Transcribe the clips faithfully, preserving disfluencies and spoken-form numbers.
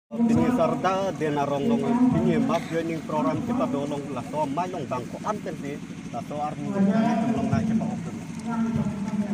Pini Sar dak Den Arong along pini mass joining program kepado along laso amei along bang ko-an pensi laso arni atum along nangchepa-ok dun?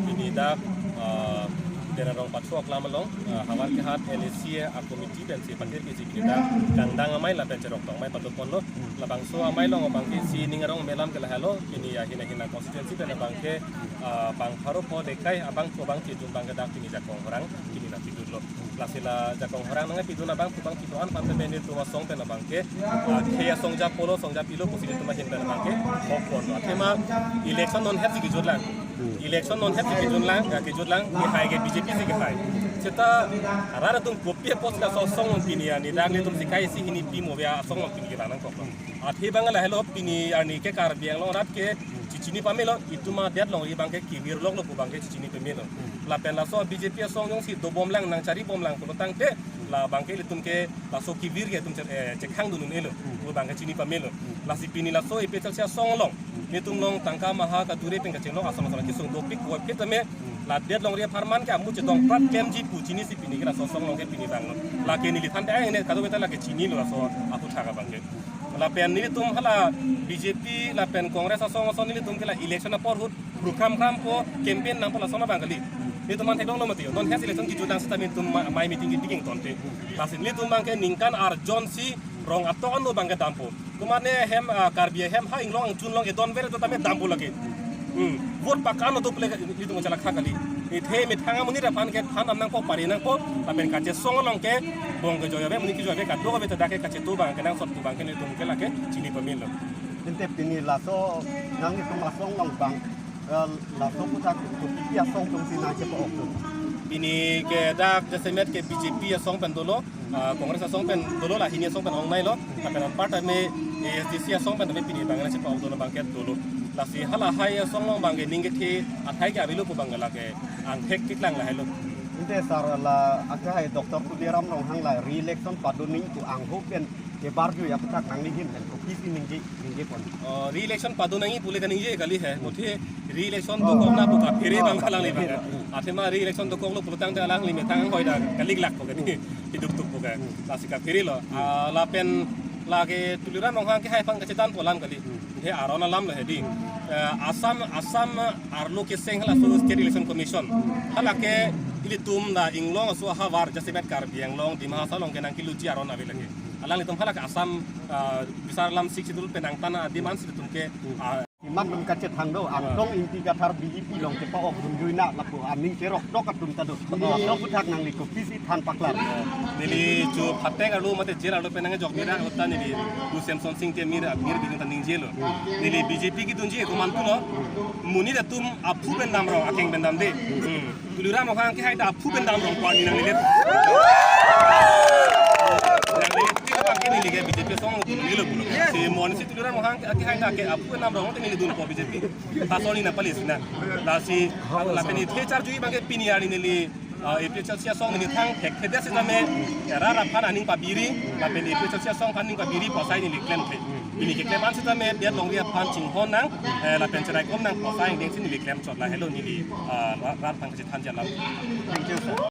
Pini dak, eh, Den Arong pathu aklam along, eh, Howraghat L A C a committee pensi patir kisi pini dak kangdang amei lapen cherok tong amei pado ponlo. Labangso amei along abangke si ning arong alam ke lahelo, pini ahin ahin a constituency pen abangke, eh, bang pharo pho dekai abang ko bang chejum abangke dak pini Jakong Horang pini nangpidunlo. Lasi la Jakong Horang nangpidun abang pu bang kedo-an aphan pen nelitum asong pen abangke, ah, khei asong japo lo, asong japilo pusi nelitum ahin pen abangke hok ponlo. Athema election non het si kejutlang. Hmm. Election non het si kejutlang, ya kejutlang, kehai ke B J P si kehai. Seta rat atum kopi apotsi laso asong along pini ya, ni dak nelitum si kai isi hini pi mo ya asong along pini kevang nangkoklo. Athe abang lahelo pini arni ke Karbi Anglong arat ke chichini pamelo, itum adet along abangke kevir loklo pu abangke chichini pamelo. Lapen laso B J P asong jongsi dobomlang nangcharibomlang pulo tangte, la abangke ilitum ke laso kevir ke itum che-, eh, chekhang dun un-elo pu abangke chini pamelo. Lasi pini laso A P H L C asong along nelitum along tangka maha kadure pen kachenglok asong asong kesung dopik koi phit tame, la adet along ri apharman ke amu chedong prat klemji pu chinisi pini ke laso asong along ke pini vanglo. Lake neli than te ang ne kadokave ta lake chinilo laso aphuthak abangke. Lapen nelitum hala B J P lapen Congress asong asong nelitum ke la election apor ahut program krampo, campaign nangpo lason abang kali. Nelitum aphan theklonglo mati. Non het election kejutlang seta nelitum ma-, amei meeting kebi kengtonte. Lasi nelitum abangke ningkan arjon si rong atok ano abangke dampo. Komatne hem, ah, Karbi ahem ha inglong angchun along edon ver do tame dampo lake. Hmm. Vote pakan ano do pule nelitum chala kha kali. Ithe methang amonit aphan ke than dam nangpo, pari nangpo, lapen kachesong along ke bong kejoi ave, monit kejoi ave, kadokave ta dak ke kachetu abangke nangsot pu abangke nelitum ke lake chini pamelo. Ante pini laso nanglitum asong along abang, eh, laso aphuthak kopi asong atum si nangchepa-ok dun? Pini ke dak jasemet ke B J P asong pen dolo, ah, Congress asong pen dolo, la hini asong pen ongnailo, lapen anparta me A S D C asong pen me pini abang nangchepa-ok dun abangke dolo. Lasi halahai asong along abangke ning kethe athai ke avelo pu abangke lake angthek tiklang lahelo. Ante sar la akehai Doctor Tuliram Ronghang la re-election pado nangji pu angho pen kebarjui aphuthak nangli ahin pen kopisi ningje, ningje pon? Oh, re-election pado nangji pule kaningje kali he. Muthe re-election dokok na pu kaphere abang alangli abang. Athema re-election dokoklo pulo tangte alangli methang anghoi ta kaliklakpo kali. Hiduk tukpo ka. Lasi kapherelo. Ah, lapen lake Tuliram Ronghang kehai aphan kachedanpo alam kali. He aron alam lo he di. Eh, Assam, Assam arlo keseng halaso State Election Commission. Halake ilitum la inglong aso ahavar jasemet Karbi Anglong, Dima Hasao along ke nangkeluji aron ave lake. Alanglitum halake Assam, ah, bisar alam Sixth Schedule pen nangtan adim ansi ilitum ke, ah, Iman dum kachethang do, Angtong Ingti Kathar B J P along chepa-ok dunjui na lapu aning cherok tok atum ta do. Laso aphuthak nangli kopisi than paklar? Neli chu phatek arlo mate jail arlo pen nangjok mira ahut ta neli pu Semson Sing Ingti amir, amir bidung ta ningjelo. Neli B J P kedunji komantulo. Monit atum aphu pen damrong, akeng pen damde. Hmm. Tuliram Ronghang kehai ta aphu pen damrong pu arni nanglilet. Nanglilet tik abangke neli ke B J P asong dunelo pulo. Si monsi Tuliram Ronghang kehai ta ke aphu pen damrong te neli dunpo B J P. Laso arni nangpalesi na. Lasi lapen ithe charjuji abangke pini arni neli, ah, A P H L C asong neli thang thekthedet sitame rat aphan aning pabiri, lapen A P H L C asong aphan aning pabiri pu asai neli klemthe. Pini keklem an sitame adet alongri aphan chinghon nang, eh, lapen cheraikom nang pu asai angdengsi neli klemchot, lahelo neli, ah, rat, rat aphan kachethanji alam. Thank you, sir.